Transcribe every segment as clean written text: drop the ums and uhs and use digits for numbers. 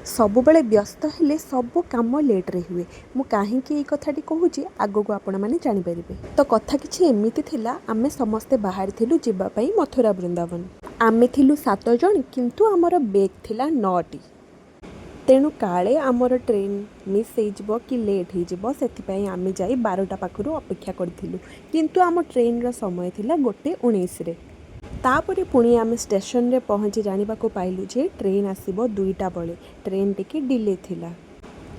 ସବୁବେଳେ ବ୍ୟସ୍ତ ହେଲେ ସବୁ କାମ ଲେଟ୍ରେ ହୁଏ। ମୁଁ କାହିଁକି ଏଇ କଥାଟି କହୁଛି, ଆଗକୁ ଆପଣମାନେ ଜାଣିପାରିବେ। ତ କଥା କିଛି ଏମିତି ଥିଲା, ଆମେ ସମସ୍ତେ ବାହାରିଥିଲୁ ଯିବା ପାଇଁ ମଥୁରା ବୃନ୍ଦାବନ। ଆମେ ଥିଲୁ ସାତ ଜଣ, କିନ୍ତୁ ଆମର ବେଗ୍ ଥିଲା ନଅଟି। ତେଣୁ କାଳେ ଆମର ଟ୍ରେନ୍ ମିସ୍ ହେଇଯିବ କି ଲେଟ୍ ହେଇଯିବ, ସେଥିପାଇଁ ଆମେ ଯାଇ 12ଟା ପାଖରୁ ଅପେକ୍ଷା କରିଥିଲୁ। କିନ୍ତୁ ଆମ ଟ୍ରେନ୍ର ସମୟ ଥିଲା 1:19ରେ। ତାପରେ ପୁଣି ଆମେ ଷ୍ଟେସନରେ ପହଞ୍ଚି ଜାଣିବାକୁ ପାଇଲୁ ଯେ ଟ୍ରେନ୍ ଆସିବ 2ଟା ବେଳେ। ଟ୍ରେନ୍ ଟିକେ ଡିଲେ ଥିଲା।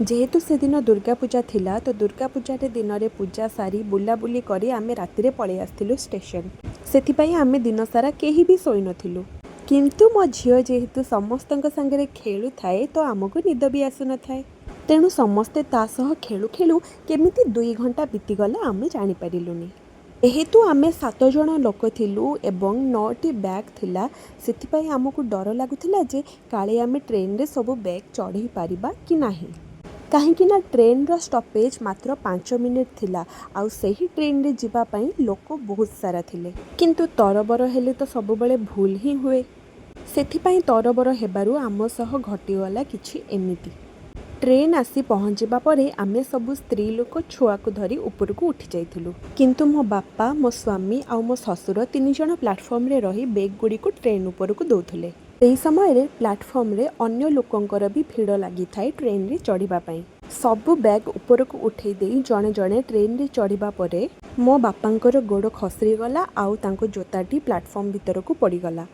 ଯେହେତୁ ସେଦିନ ଦୁର୍ଗା ପୂଜା ଥିଲା, ତ ଦୁର୍ଗା ପୂଜାରେ ଦିନରେ ପୂଜା ସାରି ବୁଲାବୁଲି କରି ଆମେ ରାତିରେ ପଳେଇ ଆସିଥିଲୁ ଷ୍ଟେସନ। ସେଥିପାଇଁ ଆମେ ଦିନସାରା କେହି ବି ଶୋଇନଥିଲୁ। କିନ୍ତୁ ମୋ ଝିଅ ଯେହେତୁ ସମସ୍ତଙ୍କ ସାଙ୍ଗରେ ଖେଳୁଥାଏ, ତ ଆମକୁ ନିଦ ବି ଆସୁନଥାଏ। ତେଣୁ ସମସ୍ତେ ତା ସହ ଖେଳୁ ଖେଳୁ କେମିତି 2 ଘଣ୍ଟା ବିତିଗଲା, ଆମେ ଜାଣିପାରିଲୁନି। ଯେହେତୁ ଆମେ ସାତ ଜଣ ଲୋକ ଥିଲୁ ଏବଂ ନଅଟି ବ୍ୟାଗ୍ ଥିଲା, ସେଥିପାଇଁ ଆମକୁ ଡର ଲାଗୁଥିଲା ଯେ କାଳେ ଆମେ ଟ୍ରେନ୍ରେ ସବୁ ବ୍ୟାଗ୍ ଚଢ଼େଇ ପାରିବା କି ନାହିଁ। କାହିଁକି ନା ଟ୍ରେନ୍ର ଷ୍ଟପେଜ୍ ମାତ୍ର 5 ମିନିଟ୍ ଥିଲା ଆଉ ସେହି ଟ୍ରେନ୍ରେ ଯିବା ପାଇଁ ଲୋକ ବହୁତ ସାରା ଥିଲେ। କିନ୍ତୁ ତରବର ହେଲେ ତ ସବୁବେଳେ ଭୁଲ ହିଁ ହୁଏ। ସେଥିପାଇଁ ତରବର ହେବାରୁ ଆମ ସହ ଘଟିଗଲା କିଛି ଏମିତି। ଟ୍ରେନ୍ ଆସି ପହଞ୍ଚିବା ପରେ ଆମେ ସବୁ ସ୍ତ୍ରୀ ଲୋକ ଛୁଆକୁ ଧରି ଉପରକୁ ଉଠି ଯାଇଥିଲୁ। କିନ୍ତୁ ମୋ ବାପା, ମୋ ସ୍ୱାମୀ ଆଉ ମୋ ଶ୍ୱଶୁର ତିନି ଜଣ ପ୍ଲାଟଫର୍ମରେ ରହି ବେଗ୍ ଗୁଡ଼ିକୁ ଟ୍ରେନ୍ ଉପରକୁ ଦେଉଥିଲେ। ସେହି ସମୟରେ ପ୍ଲାଟଫର୍ମରେ ଅନ୍ୟ ଲୋକଙ୍କର ବି ଭିଡ଼ ଲାଗିଥାଏ ଟ୍ରେନ୍ରେ ଚଢ଼ିବା ପାଇଁ। ସବୁ ବ୍ୟାଗ୍ ଉପରକୁ ଉଠେଇ ଦେଇ ଜଣେ ଜଣେ ଟ୍ରେନ୍ରେ ଚଢ଼ିବା ପରେ ମୋ ବାପାଙ୍କର ଗୋଡ଼ ଖସରିଗଲା ଆଉ ତାଙ୍କ ଜୋତାଟି ପ୍ଲାଟଫର୍ମ ଭିତରକୁ ପଡ଼ିଗଲା।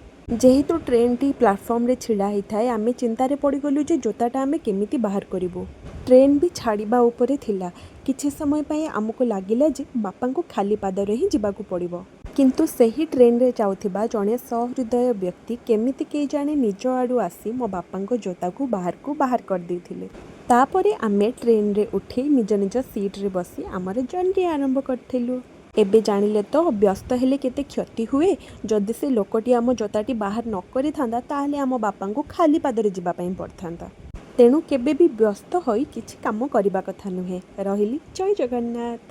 ଯେହେତୁ ଟ୍ରେନ୍ଟି ପ୍ଲାଟଫର୍ମରେ ଛିଡ଼ା ହେଇଥାଏ, ଆମେ ଚିନ୍ତାରେ ପଡ଼ିଗଲୁ ଯେ ଜୋତାଟା ଆମେ କେମିତି ବାହାର କରିବୁ। ଟ୍ରେନ୍ ବି ଛାଡ଼ିବା ଉପରେ ଥିଲା। କିଛି ସମୟ ପାଇଁ ଆମକୁ ଲାଗିଲା ଯେ ବାପାଙ୍କୁ ଖାଲି ପାଦରେ ହିଁ ଯିବାକୁ ପଡ଼ିବ। କିନ୍ତୁ ସେହି ଟ୍ରେନ୍ରେ ଯାଉଥିବା ଜଣେ ସହୃଦୟ ବ୍ୟକ୍ତି କେମିତି କେଜାଣି ନିଜ ଆଡ଼ୁ ଆସି ମୋ ବାପାଙ୍କ ଜୋତାକୁ ବାହାରକୁ ବାହାର କରିଦେଇଥିଲେ। ତାପରେ ଆମେ ଟ୍ରେନ୍ରେ ଉଠି ନିଜ ନିଜ ସିଟ୍ରେ ବସି ଆମର ଜର୍ଣ୍ଣି ଆରମ୍ଭ କରିଥିଲୁ। ଏବେ ଜାଣିଲେ ତ ବ୍ୟସ୍ତ ହେଲେ କେତେ କ୍ଷତି ହୁଏ? ଯଦି ସେ ଲୋକଟି ଆମ ଜୋତାଟି ବାହାର ନ କରିଥାନ୍ତା, ତାହେଲେ ଆମ ବାପାଙ୍କୁ ଖାଲି ପାଦରେ ଯିବା ପାଇଁ ପଡ଼ିଥାନ୍ତା। ତେଣୁ କେବେ ବି ବ୍ୟସ୍ତ ହୋଇ କିଛି କାମ କରିବା କଥା ନୁହେଁ। ରହିଲି, ଜୟ ଜଗନ୍ନାଥ।